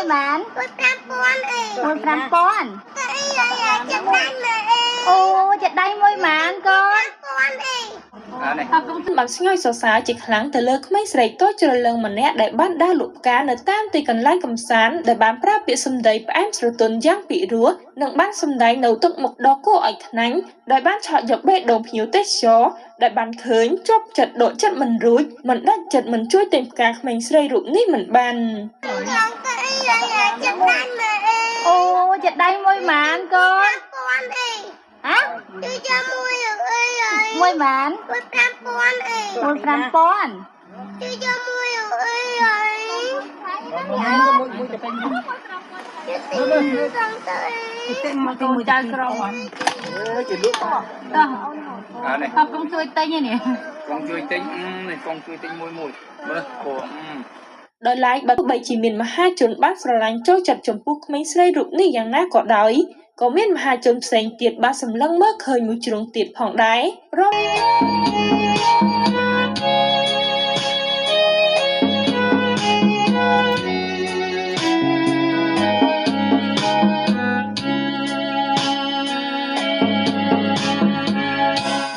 មួយម៉ាន 5000 អី 5000 ទៅអីចិត្តដៃមើលអីអូចិត្តដៃមួយម៉ានកូន 5000 អី បានស្ងើចសរសើរជាខ្លាំងទៅលើក្មេងស្រីតូចច្រឡឹងម្នាក់ដែលបានដើរលក់ផ្កានៅតាមទីកន្លែងកម្សាន្តដែលបានប្រើពាក្យសម្ដីផ្អែមស្រទន់យ៉ាងពិរោះនិងបានសម្ដែងនូវទឹកមុខដ៏គួរឲ្យខ្នាញ់ដោយបានឆក់យកបេះដូងភ្ញៀវទេសចរដែលបានឃើញជាប់ចិត្តដកចិត្តមិនរួចមិនដាច់ចិត្តមិនជួយទិញផ្កាក្មេងស្រីរូបនេះមិនបាន អូចិត្តដៃមួយម៉ានកូន 5000 អីហ៎ជួយមួយអីមួយម៉ាន 5000 អី 5000 ជួយមួយអីអីមួយទៅពេញមកកូនចៅក្រម ជាលក់ តោះ អានេះ អរគុណជួយទិញនេះ កងជួយទិញនេះកងជួយទិញមួយមួយមើលគោ ដោយឡែកបើទោះបីជាមានមហាជនបានស្រឡាញ់ចូលចិត្តចំពោះក្មេងស្រីរូបនេះយ៉ាងណាក៏ដោយក៏មានមហាជនផ្សេងទៀតបានសម្លឹងមើលឃើញមួយជ្រុងទៀតផងដែរព្រម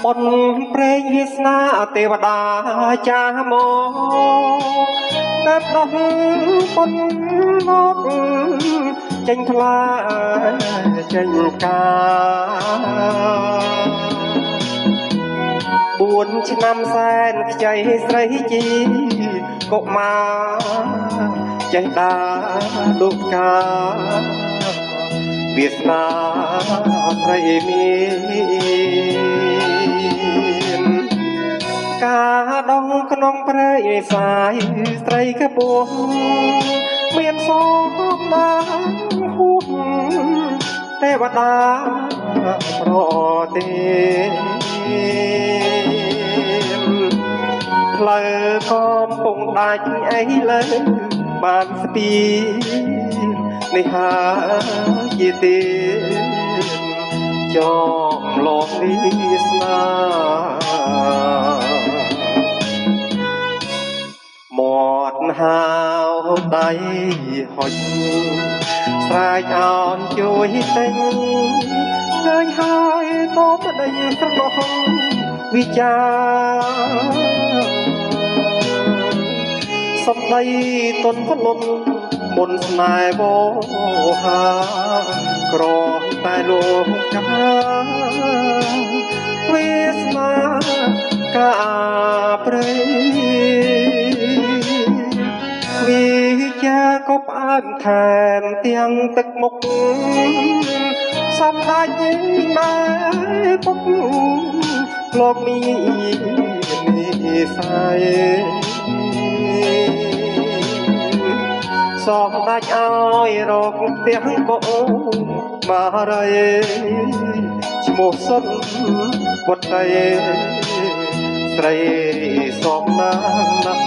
បុណ្យព្រេងវាសនាទេវតាចាមកតែដោះបុណ្យមកចេញថ្លាចេញកា4ឆ្នាំសែនខ្ចីស្រីជីកុមារចេះដាលោកកាវាសនាស្រីមានការដងក្នុងព្រៃសាយស្រីកពស់មានសោមណាហួសទេវតាប្រទេផ្លូវកំពុងដាច់អីលើបានស្ពីនេះហើយជាទេចំលងវាសនាមាត់ហាវដៃហុចស្រែកអោនជួយទិញឃើញហើយតបប្តីស្រណោះវិចាសំដីទុនផ្លុំមុនស្នេហ៍វោហាក្រតែលោកកាវាសនាកាព្រៃវិជាក៏ផ្អើមថែមទាំងទឹកមុខសំដាច់ម៉ែពុកលោកមាននិស័យសំដាច់ឲ្យរកផ្ទះកូមារីឈ្មោះសុនវត្តីស្រីសំណាងណាស់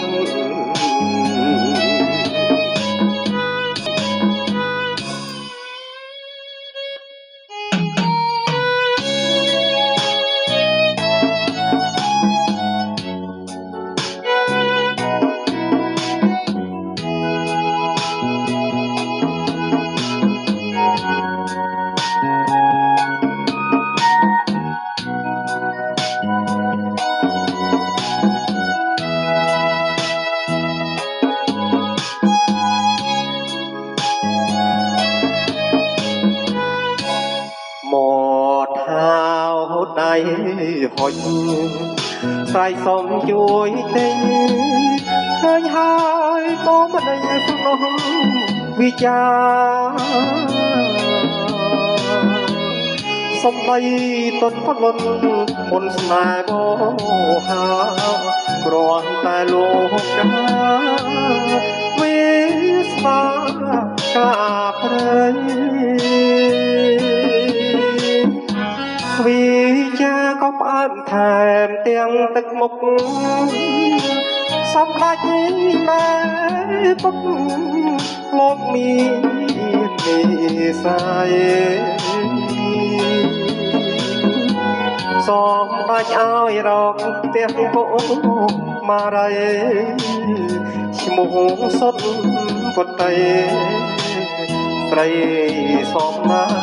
ហុចស្រែកសុំជួយទិញឃើញហើយតមប្តីស្នោះវិចាសំដីទុនផ្លុនមុនស្នេហ៍បោហាគ្រាន់តែលោកកាវាសនាកាព្រៃវិជាក៏ផ្អើមថែមទាំងទឹកមុខសំដាច់ម៉ែពុកលោកមាននិស័យសំដាច់ឲ្យរកផ្ទះពុកមារីឈ្មោះសុនវតី ស្រីសមណា